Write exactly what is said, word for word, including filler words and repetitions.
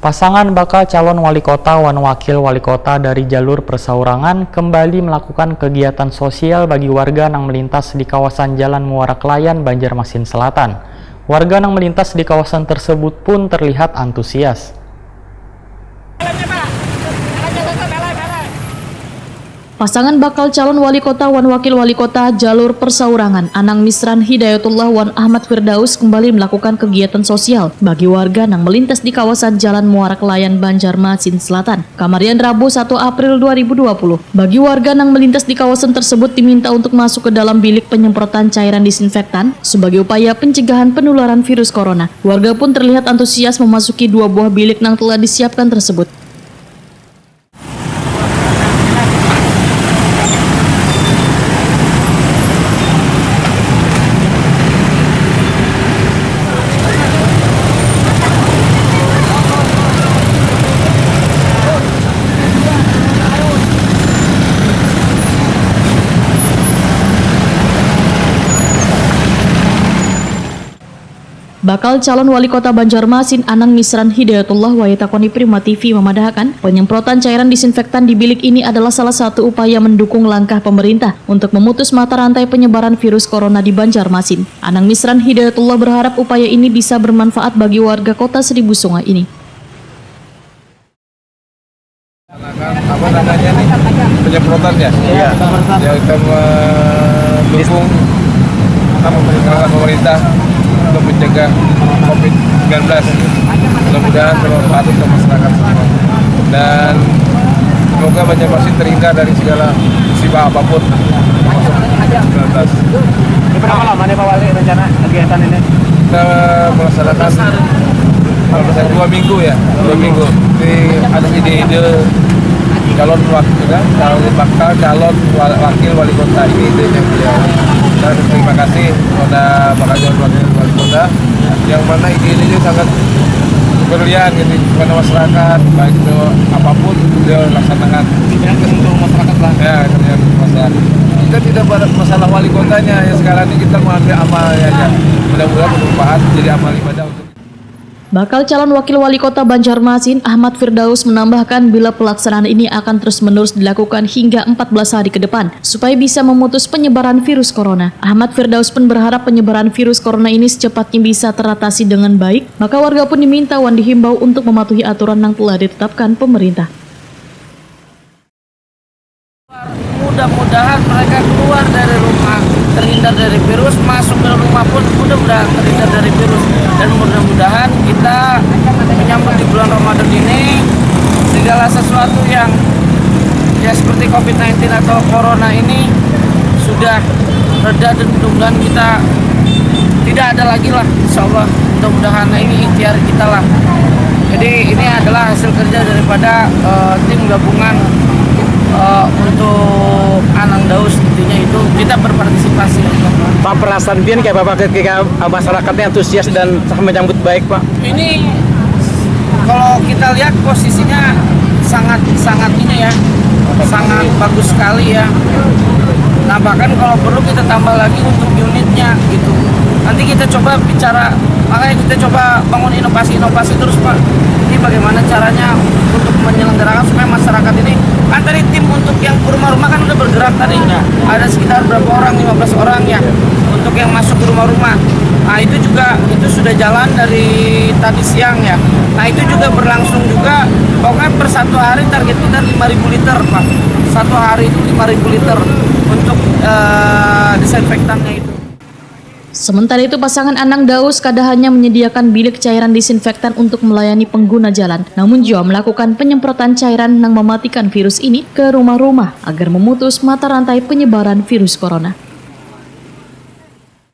Pasangan bakal calon wali kota wan wakil wali kota dari jalur persaurangan kembali melakukan kegiatan sosial bagi warga nang melintas di kawasan Jalan Muara Kelayan, Banjarmasin Selatan. Warga nang melintas di kawasan tersebut pun terlihat antusias. Pasangan bakal calon wali kota wan wakil wali kota jalur persaurangan Anang Misran Hidayatullah wan Ahmad Firdaus kembali melakukan kegiatan sosial bagi warga nang melintas di kawasan Jalan Muara Kelayan, Banjarmasin Selatan. Kamarian Rabu satu April dua ribu dua puluh, bagi warga nang melintas di kawasan tersebut diminta untuk masuk ke dalam bilik penyemprotan cairan disinfektan sebagai upaya pencegahan penularan virus corona. Warga pun terlihat antusias memasuki dua buah bilik nang telah disiapkan tersebut. Bakal calon wali kota Banjarmasin Anang Misran Hidayatullah wayah takoni Prima T V mamadahakan, penyemprotan cairan disinfektan di bilik ini adalah salah satu upaya mendukung langkah pemerintah untuk memutus mata rantai penyebaran virus corona di Banjarmasin. Anang Misran Hidayatullah berharap upaya ini bisa bermanfaat bagi warga kota Seribu Sungai ini. Apa namanya nih? Penyemprotan ya? Iya. Ya, kita mendukung apa, langkah pemerintah untuk mencegah covid sembilan belas. Mudah-mudahan bermanfaat untuk masyarakat semua. Dan semoga Banjarmasin terhindar dari segala musibah apapun, termasuk covid sembilan belas. Ini berapa lama nih, Pak Wali, rencana kegiatan ini? Kita melaksanakan, kalau misalnya dua minggu ya, dua minggu. Jadi ada ide-ide calon wakil, calon bakal calon wa-, wakil wali kota, ini idenya beliau. Dan terima kasih kepada bakal calon wakil wali kota yang mana ide-idenya sangat brilian gitu kepada masyarakat, baik itu apapun beliau laksanakan. Yang untuk masyarakat lah. Ya, kerja masyarakat. Kita tidak pada masalah wali kotanya, yang sekarang ini kita mau ambil amalnya aja. Mudah-mudahan bermanfaat jadi amal ibadah untuk Bakal calon wakil wali kota Banjarmasin, Ahmad Firdaus, menambahkan bila pelaksanaan ini akan terus-menerus dilakukan hingga empat belas hari ke depan, supaya bisa memutus penyebaran virus corona. Ahmad Firdaus pun berharap penyebaran virus corona ini secepatnya bisa teratasi dengan baik, maka warga pun diminta wan dihimbau untuk mematuhi aturan yang telah ditetapkan pemerintah. Mudah-mudahan mereka keluar dari rumah terhindar dari virus, masuk ke rumah pun mudah-mudahan terhindar dari virus. Dan mudah-mudahan kita menyambut di bulan Ramadan ini, segala sesuatu yang ya seperti covid sembilan belas atau corona ini sudah reda dan mudah-mudahan kita tidak ada lagi lah, insya Allah. Mudah-mudahan ini ikhtiar kita lah. Jadi ini adalah hasil kerja daripada eh, tim gabungan eh, untuk Anang Daus, intinya itu kita berpartisipasi. Pak, perasaan pian kayak apa, Pak, ketika eh, masyarakatnya antusias dan menyambut baik, Pak? Ini kalau kita lihat posisinya sangat, sangat ini ya, sangat bagus sekali ya. Nah, bahkan kalau perlu kita tambah lagi untuk unitnya gitu. Nanti kita coba bicara, makanya kita coba bangun inovasi-inovasi terus, Pak. Ini bagaimana caranya untuk menyelenggarakan supaya masyarakat ini, kan tadi tim untuk yang ke rumah-rumah kan udah bergerak tadi. Ada sekitar berapa orang, lima belas orang ya, untuk yang masuk ke rumah-rumah. Nah, itu juga, itu sudah jalan dari tadi siang ya. Nah, itu juga berlangsung juga. Pokoknya per satu hari target kita lima ribu liter, Pak. Satu hari itu lima ribu liter untuk eh, disinfektannya itu. Sementara itu, pasangan Anang Daus kada hanya menyediakan bilik cairan disinfektan untuk melayani pengguna jalan, namun juga melakukan penyemprotan cairan yang mematikan virus ini ke rumah-rumah agar memutus mata rantai penyebaran virus corona.